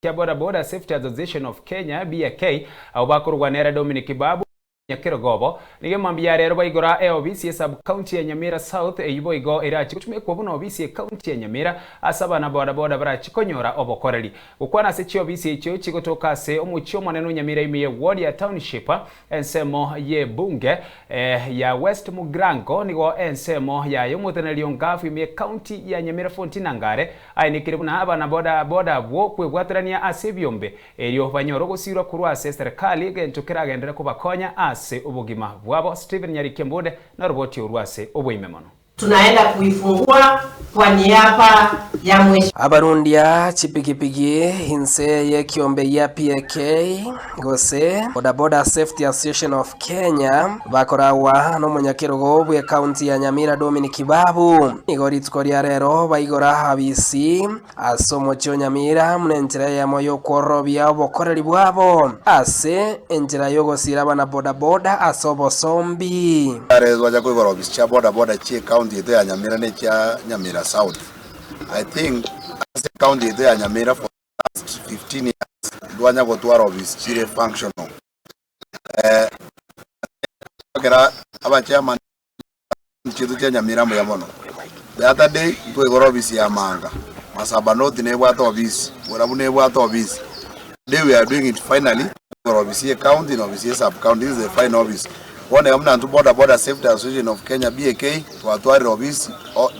Kia Boda Boda Safety Association of Kenya, BAK, abwo bakorugwa nere Dominic Babu Nyakerogo obo. Nigo emambia ya rero baigora eobisi ye sub county ya Nyamira South eyio boigo erachi gotumekwa buna obisi ye county ya Nyamira ase abana boda boda barachi konyora obokoreri. Gokwana ase chiobisi echio chigotoka ase omochie omonene o Nyamira ime ye ward ya Township ensemo ye bunge ya West Mugirango nigo ensemo yaye omoteneneri o Ngafu ime ye county ya Nyamira Fontina Ngare Aenekire buna abana boda boda abwo kwebwaterania ase ebiombe, erio banyore ogosiirwa korwa ase eserekari, egento keragenderere kobakonya ase obogima bwabo. Stephen Nyariki Mbude noroboti orwo ase oboime mono. Tunaenda kuifungua kwa niaba ya Mheshimiwa. Abarundia chipigipigi inse y'ekiombe gia PAK gose Boda Boda Safety Association of Kenya bakoragwa nomonyakerogo bw'ecounty ya Nyamira Dominic Babu. Nigo rituko ria rero baigora abisi ase omochie o Nyamira buna enchera eyemo y'okwororobia obokoreri bwabo ase enchera y'ogosira abana boda boda ase obosombi. Rero twacha koigora ofisi chia boda boda chie ecounty yaito ya Nyamira na echia Nyamira South. I think ase ecounty yaito ya Nyamira for the last 15 years ntwanya gotwara ofisi chire functional. Ekero abachairman chiaito chia Nyamira mbuya mono. The other day ntwaigora ofisi ya Manga, Masaba North nebwate ofisi, Borabu nebwate ofisi. Today we are doing it finally, twaigora ofisi ye county na ofisi ye sub county, this is the final office. Bono iga buna intwe Boda Boda Safety Association of Kenya BAK twatwarire ofisi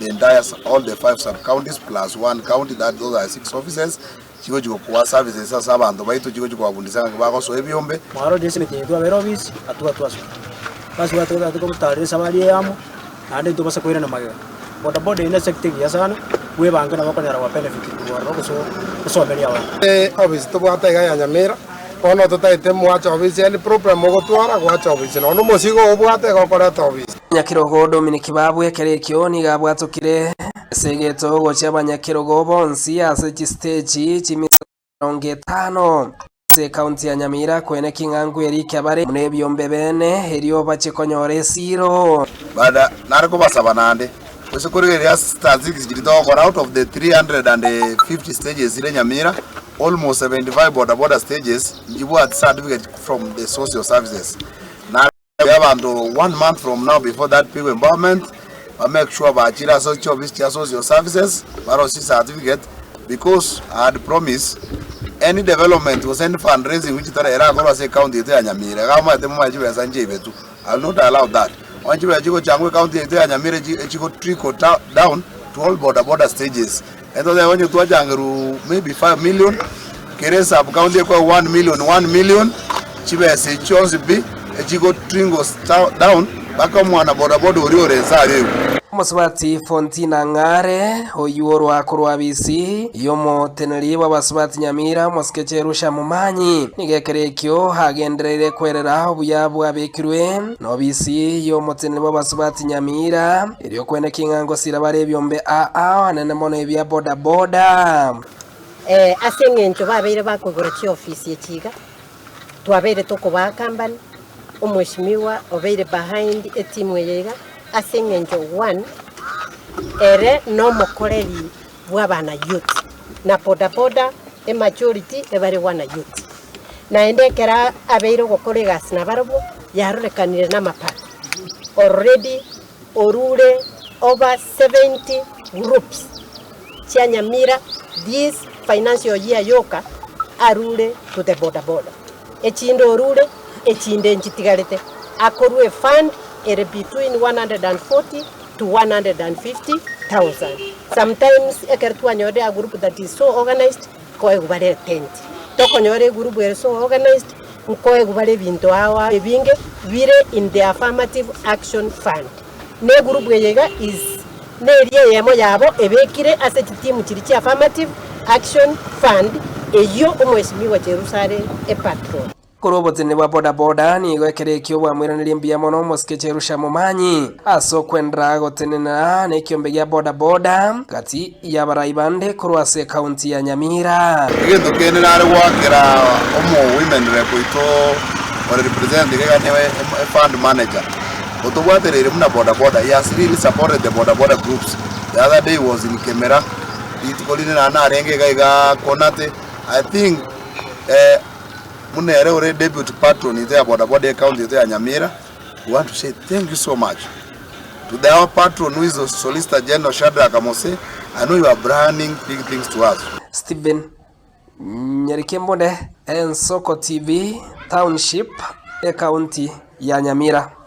the entire all the five sub counties plus one county that those are six offices. Chigochi gokoa services ase abanto baito, chigochi kobabundisa ng'aki bagosoa ebiombe. Mwarorire ase emetienyi twabeire obisi, atuba twasoka. Basi gwateba tata togotarera esabari eye amo, naende ntobasa koirana magega. Boda boda eye ne sector engiya sana, bwebange nabo okonyora gwa benefit korwa ororo gose osomerie abanto. Ofisi tobwate iga ya Nyamira, bono totaete mwache ofisi any problem ogotwara gwacha ofisi nonya omosigo obwate iga okoreta ofisi. Nyakirogo Dominic Babu ekero ekio nigo abwatokire Ase egeto gochia abanyakerogo bonsi ase chisteji chimirongo etano ase ekaunti ya Nyamira kwene king'angu erike abare buna ebiombe bene erio bache konyora esiiro. Baada nare kobasaba naende, gose korigereria ase statistics chiria togokora out of the 350 stages chire Nyamira, almost 75 boda boda stages nchibwati certificate from the social services. Nare. Abanto one month from now before that big empowerment ba make sure bachire ase chiofisi chia social services barosie certificate because I had promised any development gose any fundraising which tara erakorwe ase ecounty yaito ya Nyamira iga omanyete momanye chibesa nchiaibetwe I will not allow that. Onye chibesa chigochangwa ecounty yaito ya Nyamira echi echigo trickle down to all boda boda stages. Etotebe onye twachangerwe maybe 5 million, kera esub county ekoegwa 1 million 1 million, chibesa echi chionsi pi echigo trinkle down mpaka omwana bodaboda oria ore inse aria igwe. Omosubati Fontina Ng'are, oyio orwa korwa Bisi y'omoteneri bw'abasubati Nyamira, omosike Cherusha Momanyi, nigo ekero ekio agendereire kwerera obuya bwabekirwe n'obisi y'omoteneri bw'abasubati Nyamira. Erio kwene king'a ngosira bare ebiombe aa anene mono ebia boda boda. Ase engencho babeire bakoigora chiofisi echi iga, twabeire tokobaa company, omweshimiwa obeire behind etimu eye iga, ase engencho one, ere nomokoreri bw'abana youth, na boda boda emajority ebare wana youth. Naende ekero abeire ogokora egasi nabarobwo, yarorekanire namapato already orure over 70 groups chia Nyamira this financial year yoka arure to the boda boda. Echinde orure, echinde nchitigarete. Akorwa efund ere between 140 to 150,000. Sometimes ekero twanyorire a group that is so organized, nkoegwa bare etent. Tokonyora egroup ere so organized, nkoegwa bare ebinto ao ao ebinge bire in the affirmative action fund. Na egroup eye iga is neria eyemo yabo ebekire ase chitimu chiria chia affirmative action fund eyio omweshimiwa Cherusa are epatron. Korwa oboteneni bwa boda boda nigo ekero ekio bwamoiranerie mbuya mono omosike Cherusha Momanyi ase okwendera gotenena nekiombe gia boda boda gati y'abarai bande korwa ase ekaunti ya Nyamira. Egento kende nare goakera omo women rep oito ore represent iga iga niwe efund manager otobwatereire buna boda boda he has really supported the boda boda groups the other day he was in Kemera rituko rinde naende narenge iga iga Konate. I think eh, buna ere ore deputy patron ito ya bodaboda ecounty ito ya Nyamira, we want to say thank you so much to the our patron who is the Solicitor General Shadrack Amose, I know you are planning big things to us. Stephen Nyarikembode, Ensoko TV, Township, Ekaunti ya Nyamira.